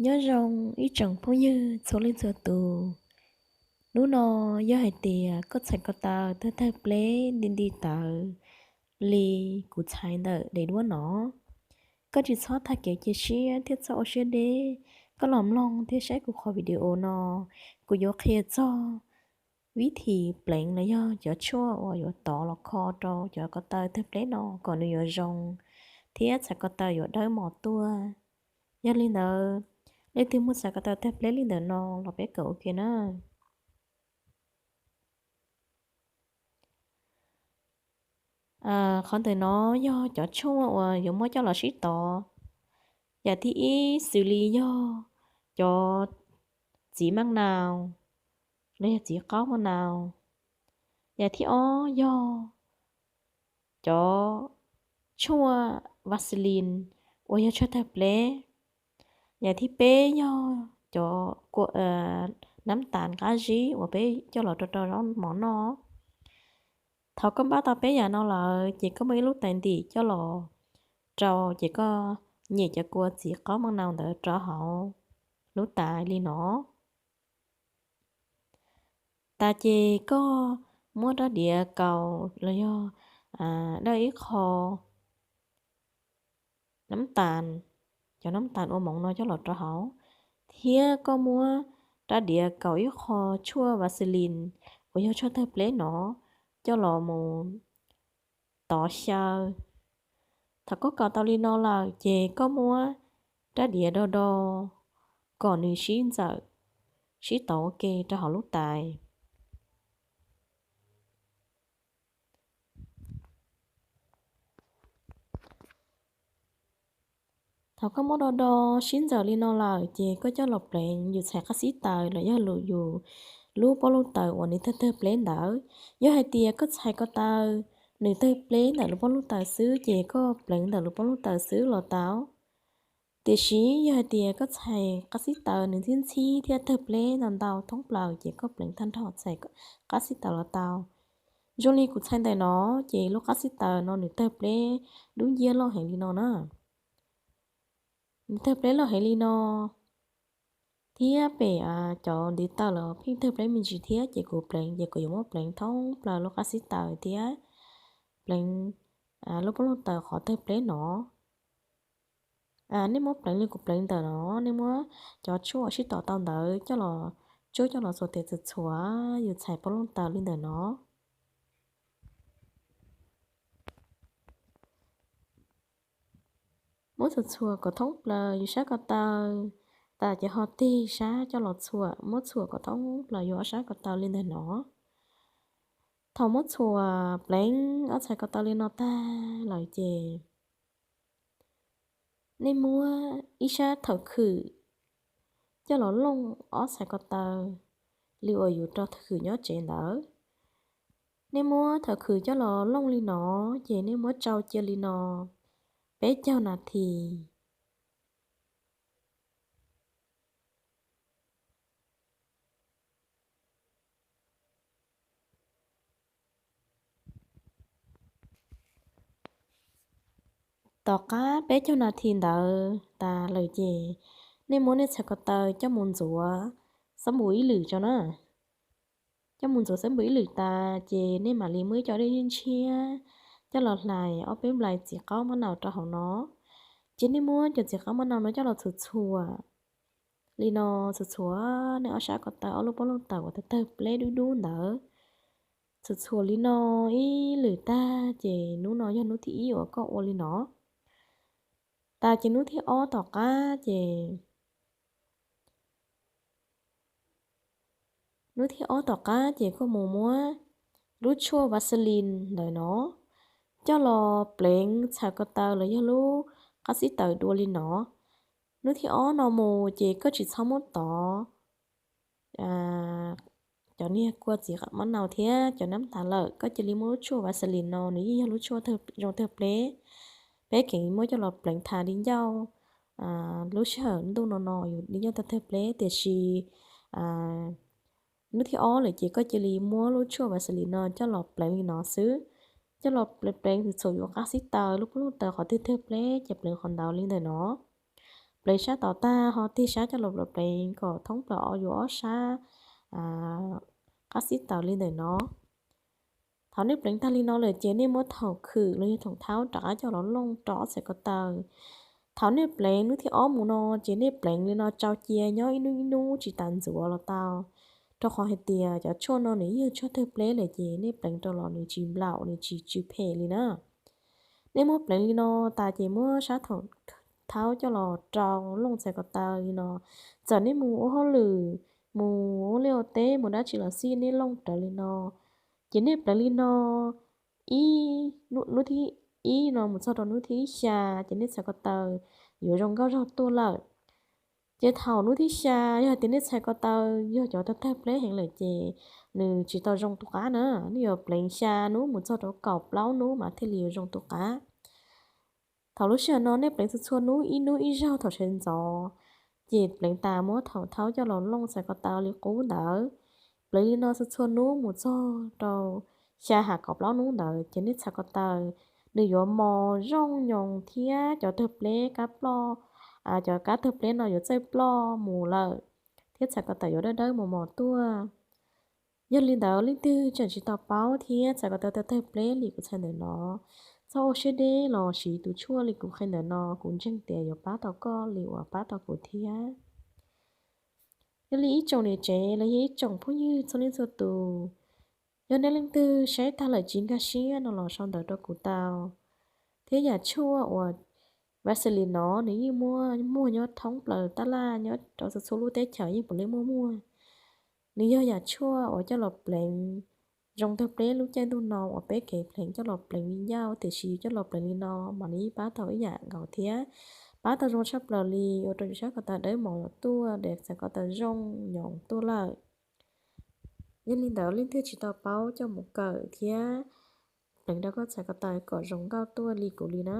Nyob zoo ib tsoom phooj ywg txhua leej txhua tus. Hnub no yog hais tias koj txhais ko taw tawg tawg pleb nti nti tawv li kuv txhais ntawm daim duab no, koj tsis txhob tag kev cia siab thiab txhob ua siab deb. Koj los mloog thiab saib kuv qhov video no, kuv yuav qhia txog vib thim pleev los yog cov tshuaj uas yuav tov los kho rau cov ko taw tawg pleb no kom nws yuav zoo thiab txhais ko taw yuav dawb mos tuaj. Yog li ntawd, leej twg muaj txhais ko taw tawg pleb li ntawm no los peb kawm ua ke na. Qhov ntawm no yog cov tshuaj uas yuav muab coj los sib tov. Yam thib ib xws li yog cov txiv maj nau los yog txiv qaub maj nau. Yam thib ob yog cov tshuaj Vaseline uas yog tshuaj tawg pleb. Yam thib peb yog cov kua, nab tas qab zib uas peb coj los rau rau zaub mov noj. Thaum koj npaj tau peb yam no lawm ces koj muaj ib lub tais ntim coj los rau, ces koj nyem cov kua txiv qaub maj nau ntawd rau hauv lub tais li no. Tas ces koj muab rab diav kaus los yog dawj ib qho nab tas, cov nab tas ua moov no coj los rau hauv, thiab koj muab rab diav kaus ib qho tshuaj Vaseline uas yog tshuaj tawg pleb no coj los mus tov xyaw. Thaum koj kaus tau li no lawm ces koj muab rab diav do do kom nws sib ntxawm, sib tov ua ke rau hauv lub tais. Thaum koj muab do do sib ntxawm li no lawm ces koj coj los pleev yus txhais qab xib taws los yog yus lub pob luj taws uas nws tawg tawg pleb ntawd. Yog hais tias koj txhais ko taw nws tawg pleb ntawm lub pob luj taws xwb ces koj pleev ntawm lub pob luj taws xwb los tau. Tiam sis yog hais tias koj txhais qab xib taws nws ntxhib ntxhib thiab tawg pleb ntau ntau thoob plaws ces koj pleev tag nrho txhais qab xib taws los tau. Zoo li kuv txhais ntawm no ces lub qab xib taws no nws tawg pleb dub nciab loj heev li no na. Nws tawg pleb loj heev li no, thiab pem cov ntiv taw los pheej tawg pleb me ntsis thiab ces kuv pleev ces kuv yuav muab pleev thoob plaws lub qab xib taws thiab pleev lub pob luj taws qhov tawg pleb no. Nej muab pleev li kuv pleev ntawm no, nej muab cov tshuaj sib tom tau ntawd coj los tsuab coj los txhuam tes txhuam txhuam yus txhais pob luj taws li ntawm no. Muab txhuam txhuam kom thoob plaws yus sab ko taw, tas ces ho tig sab coj los txhuam, muab txhuam kom thoob plaws yus ob sab ko taw li ntawm no. Thaum muab txhuam pleev ob txhais ko taw li no tag lawm ces nej muab ib sab thawm khwm coj los looj ob txhais ko taw li uas yus rau thawm khwm nyob tsev ntawd. Nej muab thawm khwm coj los looj li no, ces nej muab tsau cia li no peb caug nas this. Tom qab peb caug nas this ntawd tas lawm ces nej muab nej txhais ko taw coj mus ntxuav xab npum ib lwm tso na. Coj mus ntxuav xab npum ib lwm tas ces nej mam li muab ib co dej ntshiab coj los hlais ob peb nplais txiv qaub mab nau rau hauv no. Ces nej muab cov txiv qaub mab nau no coj los txhuam txhuam li no, txhuam txhuam nej ob sab ko taw ob lub pob luj taws uas tawg tawg pleb dub dub ntawd. Txhuam txhuam li no ib lwm tag ces hnub no yog hnub thib ib uas koj ua li no. Tas ces hnub thib ob tom qab ces hnub thib ob tom qab ces koj mus muab lub tshuaj Vaseline ntawm no coj los pleev txhais ko taw los yog lub qab xib taws dua li no. Hnub thib ob no mus ces koj tsis txhob muab tov cov niag kua txiv mab nau thiab cov nab tas lawm, koj cia li muab lub tshuaj Vaseline no, nws yeej yog lub tshuaj zoo tawg pleb. Peb keev muab coj los pleev thav di ncauj lub sij hawm ntuj no no yus di ncauj tawg tawg pleb, tiam sis hnub thib ob lawm ces koj cia li muab lub tshuaj Vaseline no coj los pleev li no xwb. Coj los pleev pleev txhuam yus qab xib taws, lub pob luj taws qhov twg tawg pleb ces pleev qhov ntawd li ntawm no. pleev sab tom tag ho tig sab coj los pleev pleev kom thoob plaws yuav ob sab qab xib taws li ntawm no. Thaum nej pleev tag li no lawm ces nej muab thoom khwm los yog thoom thaub rov qab coj los looj rau ob txhais ko taw. Thaum nej pleev hnub thib ob mus no ces nej pleev li no tsau cia nyob ib hnub ib hnub tsis tas ntxuav los tau, rau qhov hais tias cov tshuaj no nws yog tshuaj tawg pleb lawm ces nej pleev rau los nws tsis nplaum nws tsis tsw phem li na. Nej muab pleev li no tas ces muab sab thoom thaub coj los rau looj txhais ko taw li no. Txawm nej mus ua hauj lwm, mus ua liaj ua teb mus dab tsi los xij nej looj rawv li no. Ces nej pleev li no ib, hnub thib ib no mus txog rau hnub thib xya ces nej txhais ko taw yuav zoo nkauj zog tuaj lawm. Ces thaum hnub thib xya yog hais tias nej txhais ko taw yog cov tawg tawg pleb heev lawm ces nws tsis tau zoo tus qab na. Nej yuav pleev xya hnub mus txog rau kaum plaub hnub mas thiaj li yuav zoo tus qab. Thaum lub sij hawm no nej pleev txhua txhua hnub ib hnub ib zaug thaum sawv ntxov, ces pleev tas muab thoom thaub coj los looj txhais ko taw li qub ntawd. Pleev li no txhua txhua hnub mus txog rau xya ham kaum plaub hnub ntawd ces nej txhais ko taw nws yuav mos zoo nyoos thiab cov tawg pleb kab ploj, cov kab tawg pleb no yuav txawj ploj mus lawm, thiab txhais ko taw yuav dawb dawb mos mos tuaj. Yog li ntawd leej twg tseem tsis tau paub thiab txhais ko taw tawg tawg pleb li kuv txhais ntawm no, txhob ua siab deb los siv tus tshuaj li kuv qhia ntawm no, kuv ntseeg tias yuav pab tau koj li uas pab tau kuv thiab. Yog li ib tsoom niam tsev los yog ib tsoom phooj ywg txhua leej txhua tus, yog nej leej twg saib tag lawm tsis nkag siab no los sau ntawv rau kuv tau. Thiab yam tshuaj uas Vaseline no nws yeej muaj muag nyob thoob plaws tab laj nyob rau txhua txhua lub teb chaws yeej puav leej muaj muag. Nws yog yam tshuaj uas coj los pleev zoo tawg pleb lub caij ntuj no uas peb kev pleev coj los pleev viv ncaus, tiam sis coj los pleev li no mas nws yeej pab tau ib yam nkaus thiab pab tau zoo tshaj plaws li ua rau yus sab ko taw dawb mos tuaj, txhais ko taw zoo nyoos tuaj lawm. Yog li ntawd leej twg tsis tau paub coj mus kawm thiab pleev rau koj txhais ko taw kom zoo nkauj tuaj li kuv li na.